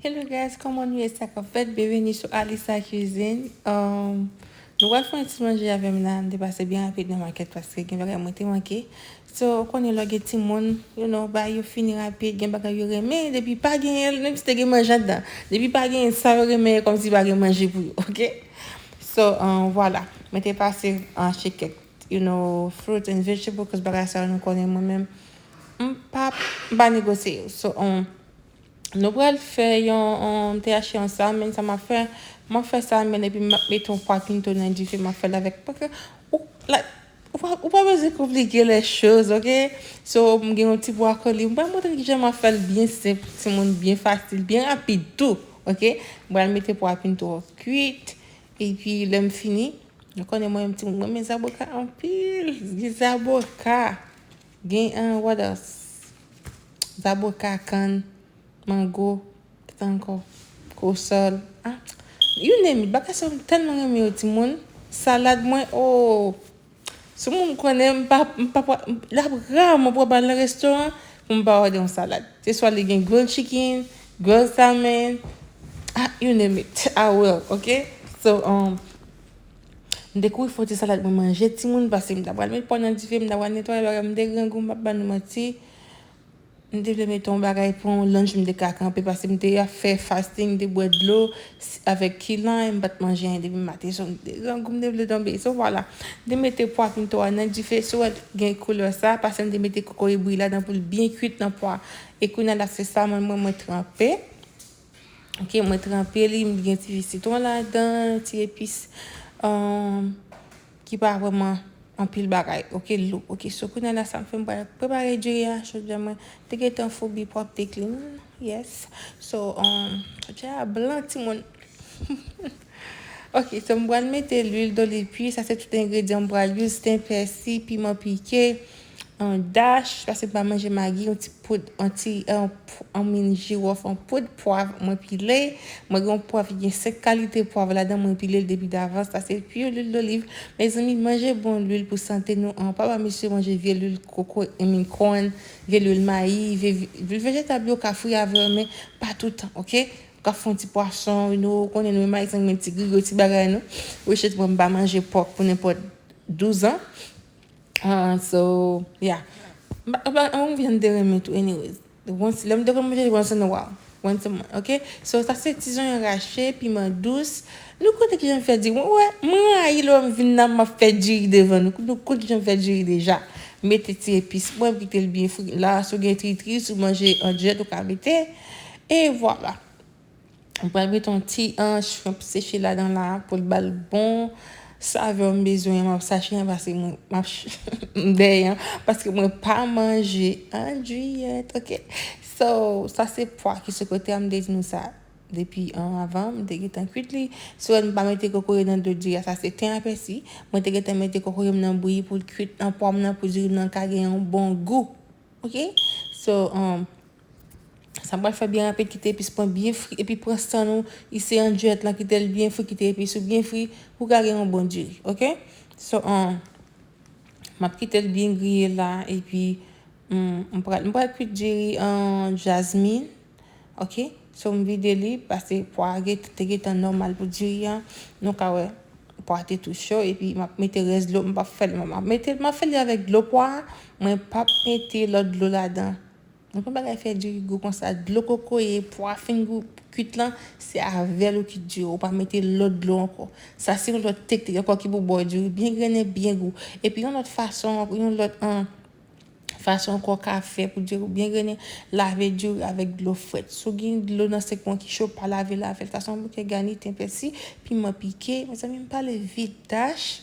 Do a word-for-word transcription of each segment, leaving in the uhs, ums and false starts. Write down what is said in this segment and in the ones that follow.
Hello guys, kòman nou ye? Sa k ap fèt? Byenveni sou Alisa Cuisine. Um, nou pral fè yon ti manje avè m la. M te pase byen rapid nan makèt paske gen bagay mwen te manke. So, ou konnen lè gen timoun, you know, bagay yo fini rapid, gen bagay yo renmen, depi pa genyen l, menm si te gen manje anndan, depi pa genyen sa yo renmen, kòmsi pa gen manje pou yo, oke? So, um, vwala, mwen te pase achte kèk, you know, fruit and vegetable, cause bagay sa yo nou konnen mwen menm, m pa, m pa negosye yo. So, um, nou pral fè yon, um, m te achte yon salmon, sa m ap fè, m ap fè salmon epi m ap mete yon pwa pinto nan dife, m ap fè l avèk, paske, ou, like, ou pa, ou pa bezwen konplike les choses, oke? So, m gen yon ti bwakoli, m pral montre kijan m ap fè l byen senp, timoun, byen fasil, byen rapid tou, oke? M pral mete pwa pinto an kwit, epi lè m fini, nou konnen mwen menm timoun, mwen renmen zaboka anpil, gen zaboka, gen, uh, what else? Zaboka, kann, mango, kisa ankò? Kòsòl. Ah, you name it. Bagay sa yo m tèlman renmen yo, timoun. Salad mwen, oh. Sou moun konnen m pa, m pa, pa, l ap raman pran bal nan restoran pou m pa òde yon salad. Se swa li gen grilled chicken, grilled salmon, ah, you name it, I will, oke? So, um, m te kouri fè yon ti salad mwen manje, timoun, paske m ta pral met pwa nan dife, m ta pral netwaye bagay, m te grangou, m p ap ba nou manti. M te vle mete yon bagay pou yon lunch m te ka kanpe, paske m te ap fè fasting, m te bwè dlo s-, avèk kilan, e m pa t manje anyen depi maten, so m te grangou, m te vle tonbe. So, vwala. M te mete pwa pinto a nan dife, si w wè gen koulè sa, paske m te mete kokoye bouyi ladan pou l byen kwit nan pwa. E kounye a la, se salmon mwen, mwen tranpe. Oke, mwen tranpe li, m gen ti ji sitwon ladan, ti epis, um, ki pa vrèman anpil bagay. Oke, lou. Oke, so kounye a la sa m fè, m pral prepare diri a, chaudière mwen te gentan foubi pwòp, te clean. Yes. So, um, chaudière a blan, timoun. Oke, so m pral mete lwil doliv pur, sa se tout engredyan m pral use, ten, pèsi, piman pike, yon dash, paske m pa manje magi, yon ti poud, yon ti, yon p-, yon min jiwòf, yon poud pwav mwen pile. Mwen gen yon pwav ki gen senk kalite pwav ladan, mwen pile l depi davans. Sa se pur lwil doliv. Mezanmi, manje bon lwil pou sante nou an. Pa ba mesye manje vye lwil koko, I mean corn, vye lwil mayi, vye, vye lwil vejetab yo ka fri avè yo, men pa toutan, oke? Ou ka fè yon ti pwason, you know, ou konnen nou menm Ayisyen, men ti griyo, ti bagay nou. Which is mwen, m pa manje pòk pou nenpòt douz an. Ah, so, yeah. M pa, m pa, m vin de renmen tou, anyways. Once, lè m te konn manje once in a while. Once a month, oke? So, sa se ti zonyon rache, piman dous. Nou konnen kijan m fè diri. Mwen, wè, mwen rayi lè m vin la, m ap fè diri devan nou. Nou konnen kijan m fè diri deja. Mete ti epis mwen, m kite l byen fri. La, si w gen tritri, si w manje an diyèt, ou ka mete. E vwala. M pral mete yon ti, an, shrimp seche ladan la pou l ba l bon savè m bezwen an. M ap sache an paske mwen, m ap ch-, m dèyè an, paske mwen pa manje an diyèt, oke? So, sa se pwa ki sou kote a, m te di nou sa depi, an, avan, m te gentan kwit li. Si w wè m pa mete kokoye nan dlo diri a, sa se ten a pèsi. Mwen te gentan mete kokoye m nan bouyi pou l kwit nan pwa m nan, pou diri m nan ka gen yon bon gou. Oke? So, um, sa m pral fè byen rapid, kite epis mwen byen fri, epi pran san nou, ise an diyèt lan, kite l byen fri, kite epis ou byen fri, pou w ka gen yon bon diri, oke? So, um, m ap kite l byen griye la, epi, um, m pral, m pral kwit diri an jasmine, oke? So, m vide li, paske pwa a te gentan nòmal pou diri an, nou ka wè, pwa a te tou cho, epi m ap mete rès dlo, m p ap fè l, m ap mete, m ap fè li avèk dlo pwa a, mwen p ap mete lòt dlo ladan. Nou konn bagay fè diri gou konsa, dlo kokoye, pwa fin gou kwit lan, se avè l ou kwit diri, ou pa mete lòt dlo ankò. Sa se yon lòt teknik ankò ki pou ba w diri byen grennen, byen gou. Epi yon lòt fason, yon lòt, an, fason ankò w ka fè pou diri w byen grennen, lave diri avèk dlo frèt. Si w gen dlo nan senk mwen ki cho, pa lave l avè l. Sa se yon bouke gani, ten, pèsi, piman pike. Mezanmi, m pale vit, dash.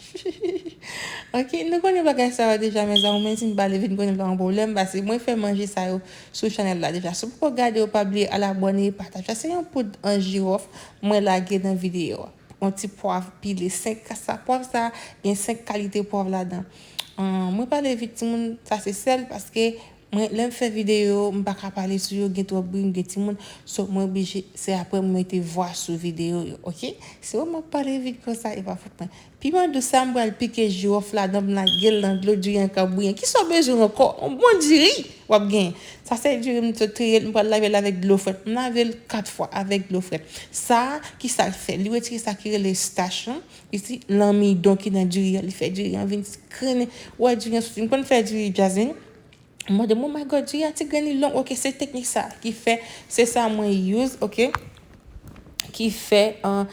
Oke, nou konnen bagay sa yo deja, mezanmi, menm si m pale vit, m konnen pa yon pwoblèm, paske mwen fè manje sa yo sou chanèl la deja. Si w poko gade yo, pa bliye al abòne, pataje. Sa se yon poud an jiwòf mwen lage nan videyo a. Yon ti pwav pile, senk ka-, sa, pwav sa, gen senk kalite pwav ladan. Ahn, mwen pale vit, timoun, sa se sèl, paske Mwen, lè m fè videyo, m pa ka pale sou yo, gen twòp bri, m gen timoun. So, mwen oblije, se apre m mete vwa sou videyo yo, oke? Se ou m ap pale vit konsa, e pa fòt mwen. Piman dous sa, m pral pike jiwòf ladan, m lage l nan dlo, diri an ka bouyi. Kisa w bezwen ankò? Yon bon diri w ap genyen. Sa se diri m te treye l, m pral lave l avèk dlo frèt. M lave l kat fwa avèk dlo frèt. Sa, kisa l fè? Li retire sa ki rele stach lan, isi, lanmidon ki nan diri an. Li fè diri an vin krennen. Ou wè diri an soti. M konn fè diri, Jasmine. M mande m, "Oh my God, diri a ti grenn, li long." Oke, se teknik sa ki fè, se sa mwen use, oke, ki fè an,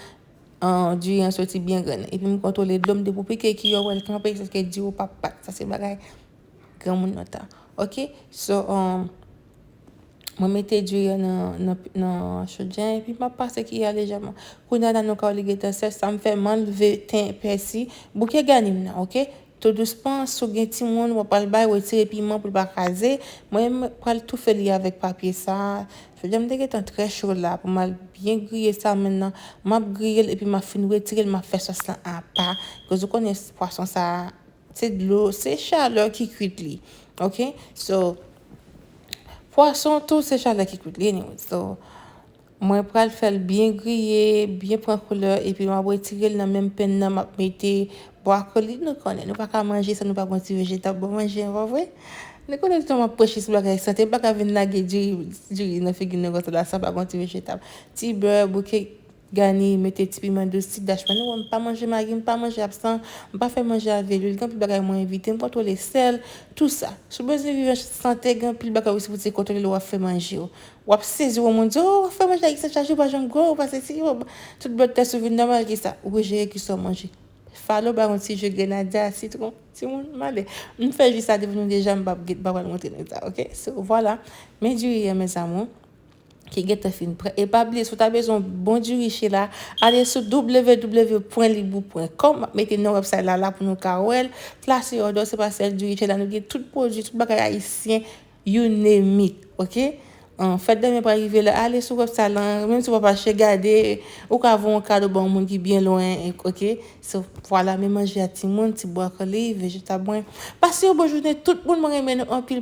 an diri an soti byen grenn. Epi m kontwole dlo m depi w pike ki yo wè l kanpe, jiskaske diri w pa pat. Sa se bagay granmoun nan tan. Oke, so, um, mwen mete diri an nan, nan, nan chodyè, epi m ap pase ki a lejèman. Kounye a la, nou ka wè li gentan sèch, sa m fè, m anlve ten pèsi, bouke gani m nan, oke? Tou dousman, si w gen timoun, w ap al bay, retire piman pou l pa kraze. Mwen, m pral toufe li avèk papye sa. Jodi a, m te gentan trè cho la pou m al byen griye sa menm nan. M ap griye l epi m ap fin retire l, m ap fè sòs lan apa. Koz ou konnen pwason sa, se dlo, se chalè ki kwit li. Oke? So, pwason tou, se chalè ki kwit li. Anyway, so, mwen pral fè l byen griye, byen pran koulè, epi m ap retire l nan menm pèn nan, m ap mete bwakoli, nou konnen, nou pa ka manje san nou pa gen yon ti vejetab ban manje an, pa vre? Nou konnen tout tan m ap preche sou bagay sante, m pa ka vin lage diri, diri nan figi nou konsa la san pa gen yon ti vejetab. Ti bè, bouke gani, mete ti piman dous, ti dach, men nou wè m pa manje magi, m pa manje absan, m pa fè manje avè lwil, gen anpil bagay mwen evite, m kontwole sèl, tou sa. Si w bezwen viv an sante, gen anpil bagay osi pou w te kontwole lè w ap fè manje w. W ap sezi wè moun di, "Oh, w ap fè manje ayisyen chak jou, pa janm gwo, w pa sesi, w pa," tout bloodtest ou vin nòmal, kisa? Ou jere kisa w manje. Falo, bay yon ti ji grenadya, sitwon, timoun, m ale. M fè ji sa devan nou deja, m p ap, m p ap pral montre nou sa, oke? So, vwala. Men diri an, mes amours, ki gentan fin prè. E pa bliye, si w ta bezwen bon diri che la, ale sou w w w pwen libou pwen kòm, m ap mete non website la la pou nou ka wè l. Place Odò, se pa sèl diri che la, nou gen tout pwodui, tout bagay ayisyen, you name it, oke? An, fèt dèmen pral rive la, ale sou website la, menm si w pa mache gade, ou ka voye yon kado ba yon moun ki byen lwen, oke? So, vwala, men manje a timoun, ti bwakoli, vejetab mwen. Pase yon bon jounen, tout moun, mwen renmen nou anpil.